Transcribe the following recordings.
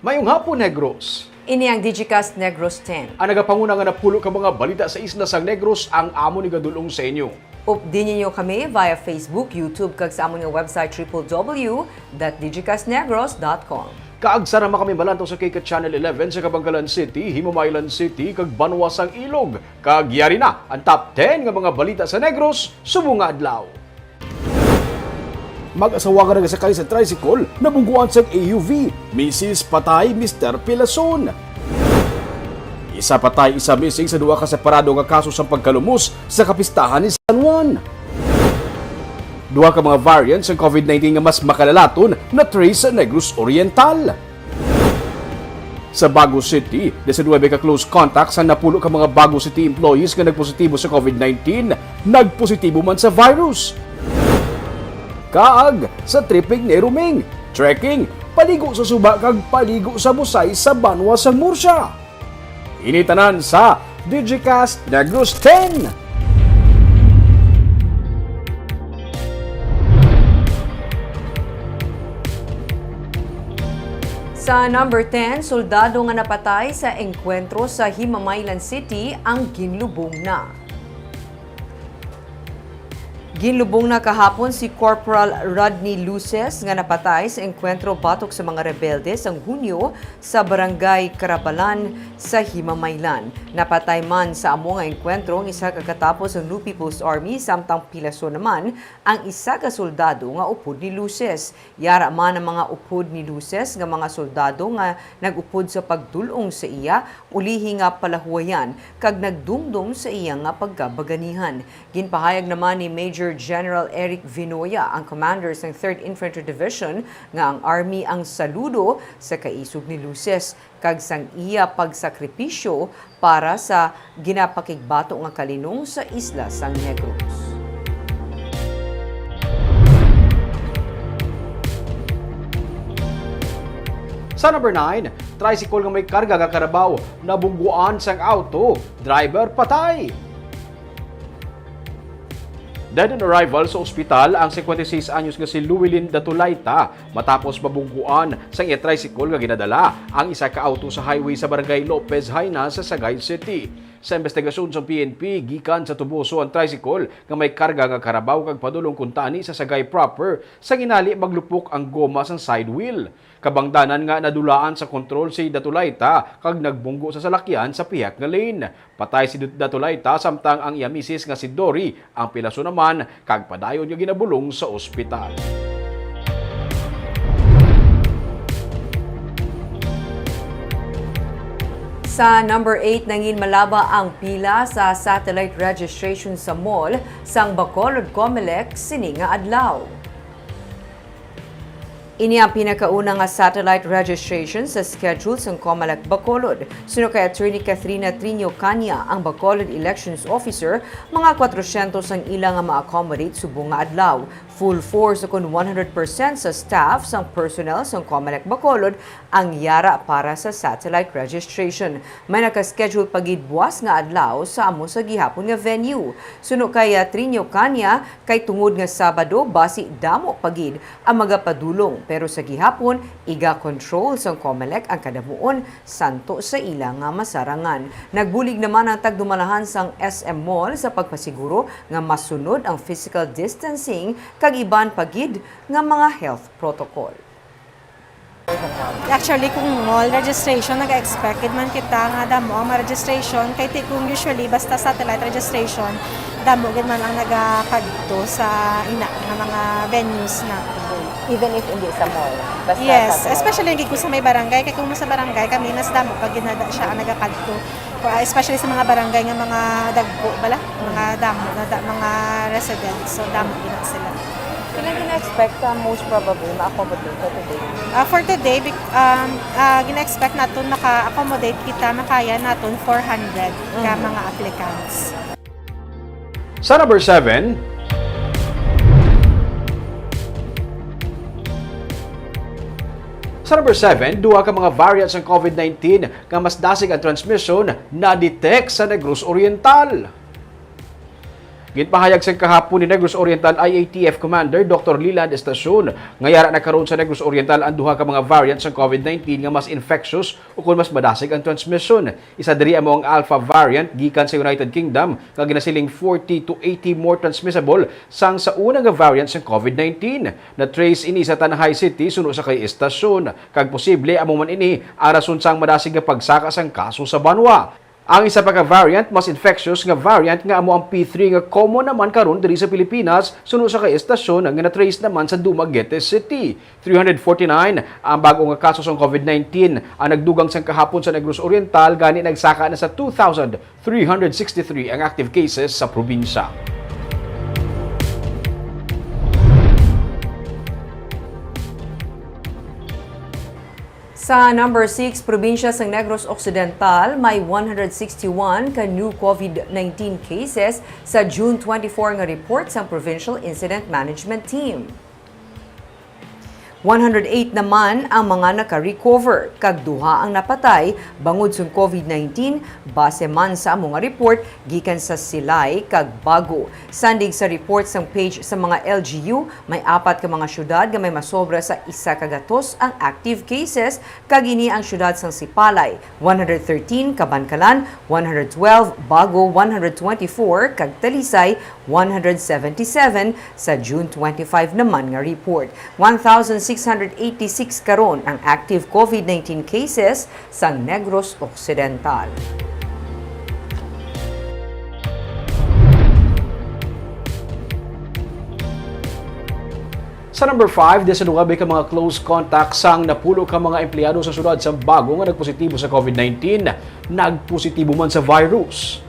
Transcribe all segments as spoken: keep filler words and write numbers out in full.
Mayong hapon, Negros. Ini ang Digicast Negros ten. Ang nagapanguna nga napulo ka mga balita sa isla sang Negros ang amon igadul-ong sa inyo. Updi ninyo kami via Facebook, YouTube, kag sa amon nga website, triple W dot digicastnegros dot com. Kag sarama kami malantaw sa K K Channel eleven sa Kabangalan City, Himamaylan City, kag Banwa sang Ilog. Kag yari na ang top ten nga mga balita sa Negros subong nga adlaw. Mag-asawa nga nagasakay sa tricycle, nabungguan sang A U V. Misis patay, Mister pilason. Isa patay, isa missing sa duha ka separado nga kaso sang pagkalumos sa kapistahan ni San Juan. Duha ka mga variant sang COVID nineteen nga mas makalalaton na-trace sa Negros Oriental. Sa Bago City, diecinuebe ka close contacts ang napulo ka mga Bago City employees nga nagpositibo sa COVID nineteen, nagpositibo man sa virus. Kaag sa tripping ni Ruming, trekking, paligo sa suba kag paligo sa busay sa banwa sang Murcia. Ini tanan sa Digicast Negros ten. Sa number ten, soldado nga napatay sa engkwentro sa Himamaylan City ang ginlubong na. Ginlubong na kahapon si Corporal Rodney Luces nga napatay sa engkwentro batok sa mga rebelde sang Hunyo sa Barangay Carabalan sa Himamaylan. Napatay man sa amo nga engkwentro ang isa ka katapo sang New People's Army, samtang pilason naman ang isa ka soldado nga upod ni Luces. Yara man ang mga upod ni Luces nga mga soldado nga nag-upod sa pagdul-ong sa iya, ulihi nga palahuwayan kag nagdumdom sa iya nga pagkabaganihan. Ginpahayag naman ni Major General Eric Vinoya, ang commander sang Third Infantry Division, nga ang Army ang saludo sa kaisog ni Luces kag sang iya pagsakripisyo para sa ginapakigbato nga kalinong sa isla sang Negros. Sa number nine, tricycle nga may karga nga karabaw nabungguan sang auto, driver patay. Dead on arrival sa ospital ang singkwenta y seis anyos nga si Luwilin Datulayta matapos mabungguan sang iya tricycle nga ginadala ang isa ka auto sa highway sa Barangay Lopez Jaena sa Sagay City. Sa investigasyon sang P N P, gikan sa Toboso ang tricycle nga may karga nga karabaw kag padulong kuntani sa Sagay proper, sa ginali maglupok ang goma sang side wheel. Kabangdanan nga nadulaan sa kontrol si Datulayta kag nagbunggo sa salakyan sa pihak nga lane. Patay si Dut-, Datulayta, samtang ang iya misis nga si Dory ang pilaso naman kag padayon nga ginabulong sa ospital. Sa number eight, nangin malaba ang pila sa satellite registration sa mall sang Bacolod Comelec sini nga adlaw. Ini ang pinakauna nga satellite registration sa schedule sang Comelec Bacolod. Suno kay Attorney Cathrina Trinio Caña, ang Bacolod Elections Officer, mga kwatrosyentos ang ila nga ma-accommodate subong nga adlaw. Full force ukon one hundred percent sa staff sang personnel sang Comelec Bacolod ang yara para sa satellite registration. May naka-schedule pa gid buas nga adlaw sa amo sa gihapon nga venue. Suno kay, ah, Trinio Caña, kay tungod nga Sabado, basi damo pa gid ang magapadulong, pero sa gihapon, iga-control sang Comelec ang kadamuon santo sa ila nga masarangan. Nagbulig naman ang tagdumalahan sang S M Mall sa pagpasiguro nga masunod ang physical distancing kag iban pa gid nga mga health protocol. Actually, kung mall registration, nag-expect gid man kita nga damo ang mga registration. Kay ti-, kung usually, basta satellite registration, damo gid man ang nagakadto sa ina nga mga venues na. Even if hindi sa mall, basta Yes, sa especially gid kung sa may barangay. Kay kung sa barangay kami, mas damo pa gid na siya ang nagakadto. Ah, especially sa mga barangay nga mga dagko bala, mga damo na da-, mga residents, so damo gina sila. Pila gina-expect ka most probably ma-accommodate for today? Ah, for today, bec-, um, ah, gina-expect naton maka-accommodate kita, makaya naton four hundred ka Mm. mga applicants. Sa number seven, sa number seven, duha ka mga variant sang COVID nineteen nga mas dasig ang transmisyon na-detect sa Negros Oriental. Ginpahayag sang kahapon ni Negros Oriental I A T F Commander Doctor Leland Estacion nga yara na karon sa Negros Oriental ang duha ka mga variant sang COVID nineteen nga mas infectious ukon mas madasig ang transmisyon. Isa diri amo ang Alpha variant gikan sa United Kingdom nga ginasiling forty to eighty more transmissible sang sa una nga variant sang COVID nineteen. Na-trace ini sa Tanjay City suno sa kay Estacion, kag posible amo man ini ang rason sang madasig nga pagsaka sang kaso sa banwa. Ang isa pa ka variant, mas infectious nga variant nga amo ang P three nga common naman karon diri sa Pilipinas, suno sa kay Estacion nga na-trace naman sa Dumaguete City. Three hundred forty-nine ang bag-o nga kaso sang COVID nineteen ang nagdugang sang kahapon sa Negros Oriental, gani nagsaka na sa two thousand three hundred sixty-three ang active cases sa probinsya. Sa number six, probinsya sang Negros Occidental, may one hundred sixty-one ka new COVID nineteen cases sa June twenty-four nga report sang Provincial Incident Management Team. One hundred eight naman ang mga naka-recover, kag duha ang napatay bangod sang COVID nineteen, base man sa amo nga report gikan sa Silay kag Bago. Sandig sa report sang page sa mga L G U, may apat ka mga syudad nga may masobra sa isa ka gatos ang active cases, kag ini ang syudad sang Sipalay, one hundred thirteen, Kabankalan, one hundred twelve, Bago, one hundred twenty-four, kag Talisay, one hundred seventy-seven, sa June twenty-five naman nga report. One thousand six hundred eighty-six karon ang active COVID nineteen cases sang Negros Occidental. Sa number five, diecinuebe ka mga close contacts sang napulo ka mga empleyado sa siyudad sang Bago nga nagpositibo sa COVID nineteen, nagpositibo man sa virus.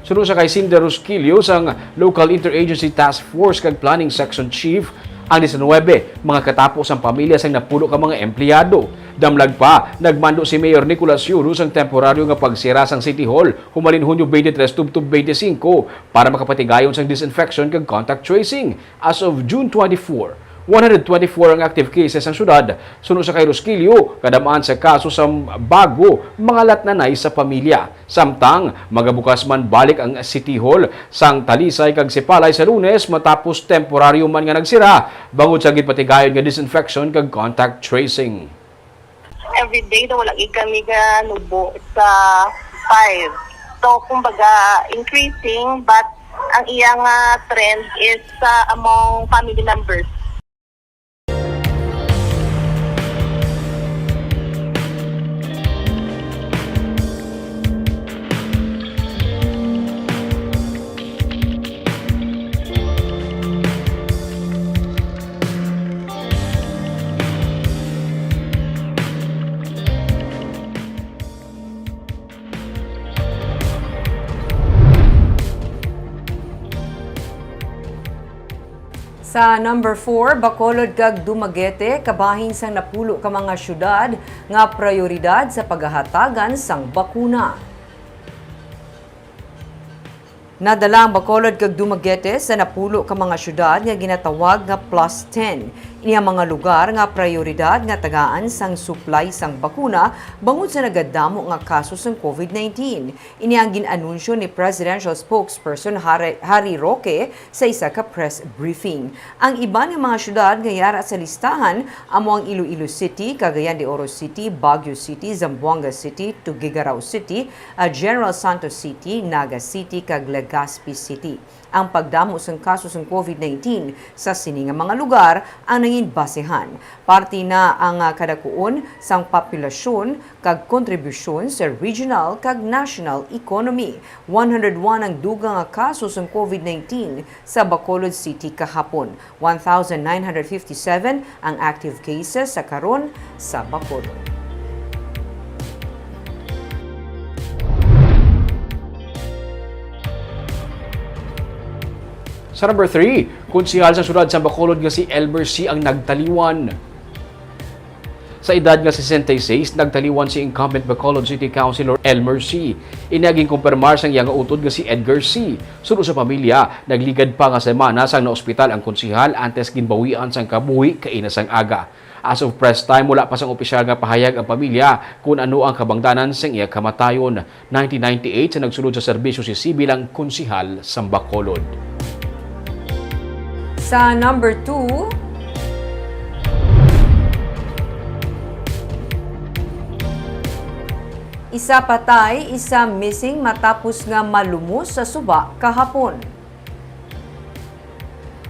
Suno sa kay Cindy Rusquillo sang Local Interagency Task Force kag Planning Section Chief, ang diecinuebe mga katapo sang pamilya sang napulo ka mga empleyado. Damlag pa, nagmando si Mayor Nicolas Yuro sang temporaryo nga pagsira sang City Hall humalin Hunyo twenty-three tubtob twenty-five para makapatigayon sang disinfection kag contact tracing. As of June twenty-four, one hundred twenty-four ang active cases sang syudad. Suno sa kay Rosquillo, kadam-an sa kaso sa Bago, mga latnanay sa pamilya. Samtang magabukas man balik ang City Hall sang Talisay kag Sipalay sa Lunes matapos temporaryo man nga nagsira bangod sa ginpatigayon nga disinfection kag contact tracing. Every day daw wala gid kami ga nubo sa five. So, kumbaga, increasing, but ang iya nga trend is sa among family members. Sa number four, Bacolod kag Dumaguete kabahin sang napulo ka mga syudad nga prayoridad sa paghahatagan sang bakuna. Nadala ang Bacolod kag Dumaguete sa napulo ka mga syudad nga ginatawag nga plus ten. Ini ang mga lugar nga prayoridad nga tagaan sang supply sang bakuna bangod sa nagadamo nga kaso sang COVID nineteen. Ini ang gin-anunsyo ni Presidential Spokesperson Harry, Harry Roque sa isa ka press briefing. Ang iban nga mga syudad nga yara sa listahan amo ang Iloilo City, Cagayan de Oro City, Baguio City, Zamboanga City, Tuguegarao City, ah, General Santos City, Naga City, kag Legazpi City. Ang pagdamo sang kaso sang COVID nineteen sa sini nga mga lugar ang nangin basehan. Parte na ang, ah, kadakuon sang populasyon kag kontribusyon sa regional kag national economy. One hundred one ang dugang nga kaso sang COVID nineteen sa Bacolod City kahapon. One thousand nine hundred fifty-seven ang active cases sa karon sa Bacolod. Sa number three, konsehal sa siyudad sa Bacolod nga si Elmer Sy ang nagtaliwan. Sa edad nga sesenta y seis, nagtaliwan si incumbent Bacolod City Councilor Elmer Sy. Ini ang ginkumpirmar sang iya nga utod nga si Edgar Sy. Suno sa pamilya, nagligad pa nga semana sang naospital ang konsehal antes ginbawian sang kabuhi kaina sang aga. As of press time, wala pa sang opisyal nga pahayag ang pamilya kon ano ang kabangdanan sang iya kamatayon. Nineteen ninety-eight sa nagsulod sa serbisyo si sibil ang konsehal sang Bacolod. Sa number two, isa patay, isa missing matapos nga malumos sa suba kahapon.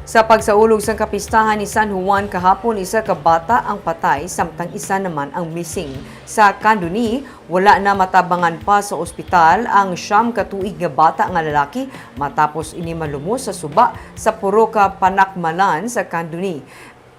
Sa pagsaulog sang kapistahan ni San Juan kahapon, isa ka bata ang patay, samtang isa naman ang missing. Sa Candoni, wala na matabangan pa sa ospital ang siyam ka tuig nga bata nga lalaki matapos ini malumos sa suba sa puro ka panakmalan sa Candoni.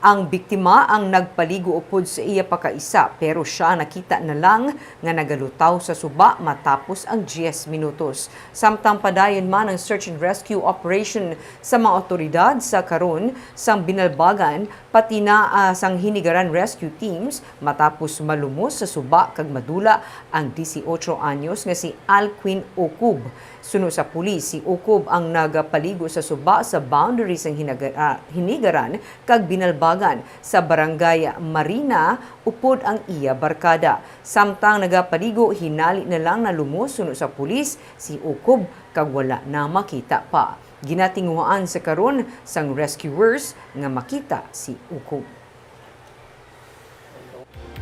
Ang biktima ang nagpaligo upod sa iya pakaisa, pero sia nakita na lang nga nagalutaw sa suba matapos ang diyes minutos. Samtang padayon man ang search and rescue operation sa mga awtoridad sa karon sang Binalbagan, pati na, ah, sang Hinigaran rescue teams matapos malumos sa suba kag madula ang disiotso anyos nga si Alquin Ucob. Suno sa pulis, si Ucob ang nagapaligo sa suba sa boundary sang Hinaga-, ah, Hinigaran kag Binalbagan sa Barangay Marina upod ang iya barkada. Samtang nagapaligo, hinali na lang nalumos suno sa pulis si Ucob kag wala na makita pa. Ginatinguhaan sa karon sang rescuers nga makita si Ucob.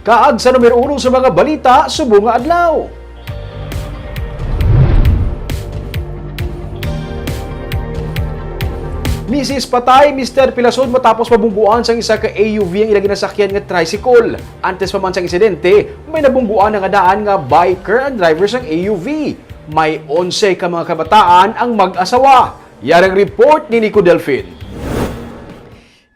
Kaag sa numero uno sa mga balita subong nga adlaw. Misis patay, Mister pilasod matapos mabungguan sang isa ka A U V ang ila ginasakyan nga tricycle. Antes pa man sang insidente, may nabungguan na nga daan nga biker ang driver sang A U V. May onse ka mga kabataan ang mag-asawa. Yari ang report ni Nico Delfin.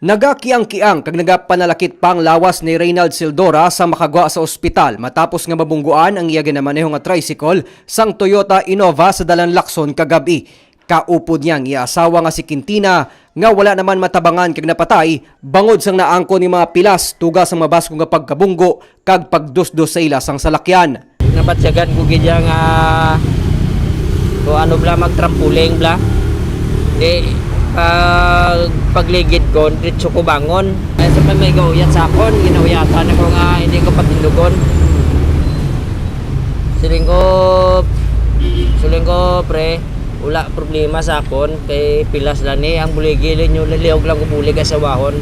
Nagakiang-kiang kag nagapanalakit pa ang lawas ni Reynald Sildora sa makagwa sa ospital matapos nga mabungguan ang iya ginamaneho nga tricycle sang Toyota Innova sa Dalan Lacson kagab-i. Kaupod niya ang iya asawa nga si Quintina nga wala naman matabangan kag napatay bangod sang naangkon nga mga pilas tuga sang mabaskog nga pagkabunggo kag pagdusdos sa ila sang salakyan. Nabatyagan ko gid siya nga kung ano bla, mag-trampoline bla. Di, pag pagligid ko, diretso ko bangon. Ay, sa may gauyat sa akon, ginauyatan ako nga hindi ko patindugon. Siling ko, siling ko, pre, wala problema sa akon, kay pilas lang ni ang buligi ninyo, liliog lang ko bulig asawahon.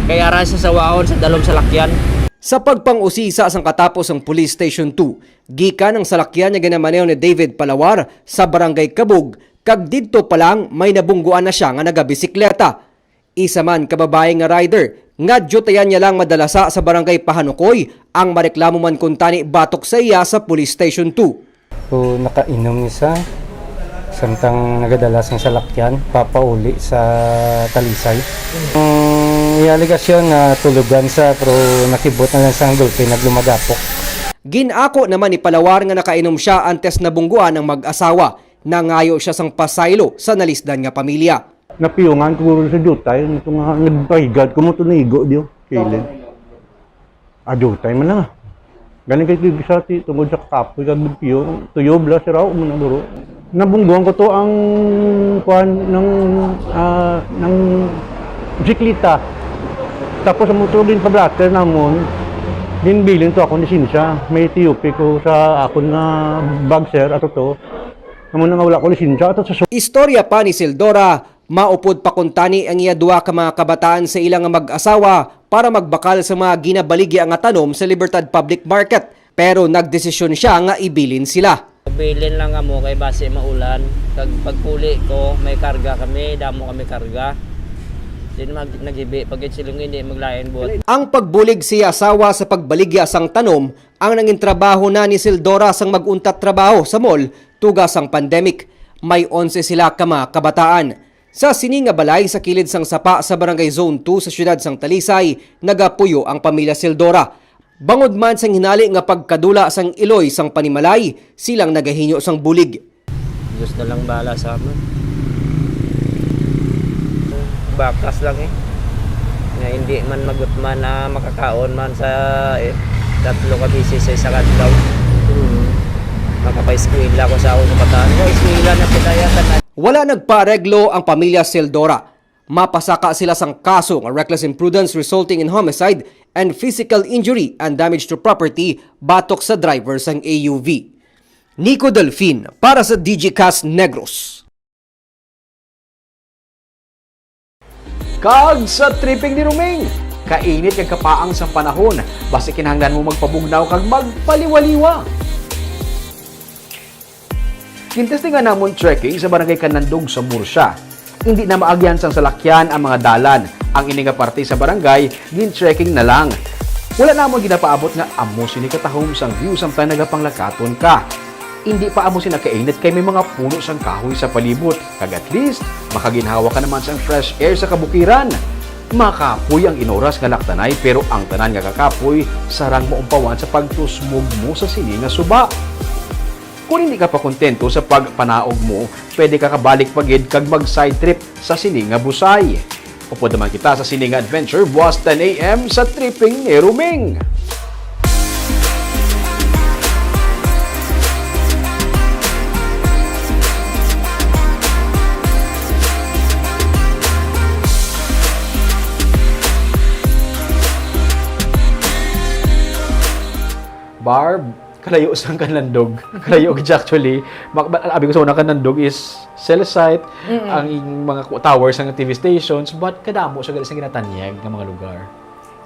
Kay ara sa sawahon sa dalom sa lakyan. Sa pagpang-usisa sang katapos sang Police Station two, gikan ang salakyan nga ginamaneho ni David Palawar sa Barangay Cabug, kag didto pa lang may nabungguan na sia nga nagabisikleta. Isa man ka babayi nga rider nga diyutayan niya lang madalasa sa Barangay Pahanukoy ang mareklamo man kuntani batok sa iya sa Police Station two. So, nakainom ni sa samtang nagadala sang salakyan papauli sa Talisay. Ang iya alegasyon na tulugan sa pero nakibot na lang sang gulpi naglumagapok. Ginako naman ni Palawar nga nakainom siya antes nabungguan ang mag-asawa. Nangayo siya sang pasaylo sa nalisdan nga pamilya. Napiyungan ko guro sa diutay, ito nga nagpahigad ko mo tunigo diyo, kilid. Ah, diutay man na. Galing kay Tigre sa ti, tungod sa kapoy kag piyo, tuyo bla siraw mo na guro. Nabungguan ko to ang kuan ng ah, ng bisikleta. Tapos ang motor din pa blatter namon, din bilin to akong lisensya. May T U P ko sa akon nga bag, sir, ato to. Amo na nga wala ko lisensya ato sa su- Istorya pa ni Sildora, maupod pa kuntani ang iya duha ka mga kabataan sa ila nga mag-asawa para magbakal sa mga ginabaligya nga tanom sa Libertad Public Market, pero nagdesisyon siya nga ibilin sila. Bilin lang kamo kay basi maulan, kag pagpuli ko may karga kami, damo kami karga. Din mag, naghibi pa gid sila nga hindi maglain buhat. Ang pagbulig sa iya asawa sa pagbaligya sang tanom ang nangin trabaho na ni Sildora sang mag-untat trabaho sa mall tuga sang pandemic. May onse sila ka mga kabataan. Sa sini nga balay sa kilid sang sapa sa Barangay Zone two sa siyudad sang Talisay, nagapuyo ang pamilya Sildora. Bangod man sang hinali nga pagkadula sang iloy sang panimalay, silang nagahinyo sang bulig. Diyos na lang bahala sa amin. Bakas lang eh. Nga hindi man magutman na makakaon man sa eh, tatlo ka bisis sa isa ka adlaw. Makapaeskwela ko sa akong kabataan. Nga eskwela na pinayatan na. Wala nagpaareglo ang pamilya Sildora. Mapasaka sila sang kaso nga reckless imprudence resulting in homicide and physical injury and damage to property batok sa driver sang A U V. Nico Delfin para sa Digicast Negros. Kag sa tripping ni Roming, kainit kag kapaang sang panahon, basi kinahanglan mo magpabugnaw kag magpaliwaliwa. Gintestingan namon trekking sa Barangay Canlandog sa Murcia. Indi na maagyan sang salakyan ang mga dalan. Ang ini nga parte sa barangay, gin-trekking na lang. Wala namon ginapaabot nga amo sini katahom sang view samtang nagapanglakaton ka. Indi pa amo sina kainit kay may mga puno sang kahoy sa palibot, kag at least makaginhawa ka naman sang fresh air sa kabukiran. Makapoy ang inoras nga laktanay, pero ang tanan nga kakapoy sarang maumpawan sa pagtusmog mo sa sini nga suba. Kon hindi ka pa kontento sa pagpanaog mo, pwede ka kabalik pa gid kag mag-side trip sa sini nga busay. Upod naman kita sa sini nga adventure buas ten A M sa tripping ni Roming. Barb, kalayo sang Canlandog. Kalayo gid siya actually. Ma-, ma-, abi ko sa una, Canlandog is cell site, Mm-mm. ang mga ku-, towers, ang T V stations, but kadamo siya gali sa ginatanyag nga mga lugar.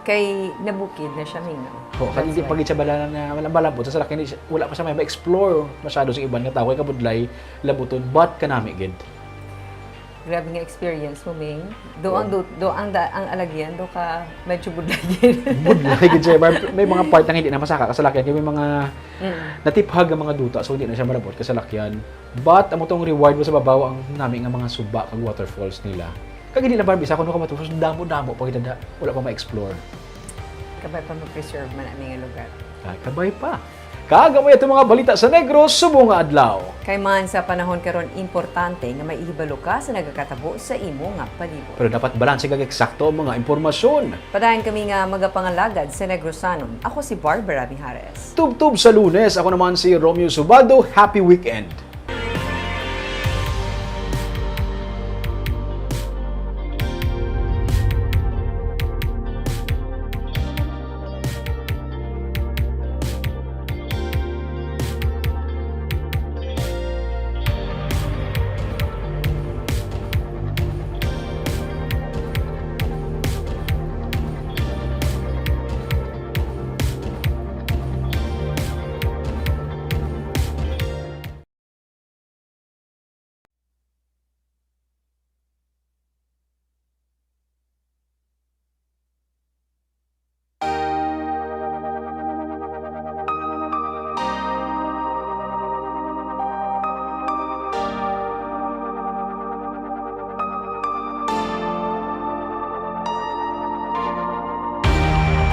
Kay nabukid na siya, Mingo. Oh, kay That's hindi why. pa gid siya bala na, wala, malambot sa salakyan, hindi siya, wala pa siya may ma-explore masyado sa iban nga tao, kay kabudlay labuton, but kanami gid. Grabe nga experience mo, Ming. Do ang, Oo. do, do ang, da, ang alagyan, do ka medyo budlay gid. Budlay gid siya. May, may mga part nga hindi na masaka ka salakyan, kay may mga Mm. natiphag nga mga duta, so hindi na siya malabot ka salakyan. But amo tong reward mo sa babaw, ang nami nga mga suba kag waterfalls nila. Kag hindi lang, Barbie, sa kuno ka waterfalls, damo-damo pa gid da, wala pa ma-explore. Kabay pa ma-preserve man ang mga lugar. Ah, kabay pa. Kag amo ito mga balita sa Negros subong nga adlaw. Kay man sa panahon karon, importante nga may ihibalo ka sa nagakatabo sa imo nga palibot. Pero dapat balanse kag eksakto ang mga impormasyon. Padayon kami nga magapangalagad sa Negrosanon. Ako si Barbara Mijares. Tubtob sa Lunes, ako naman si Romeo Subado. Happy weekend.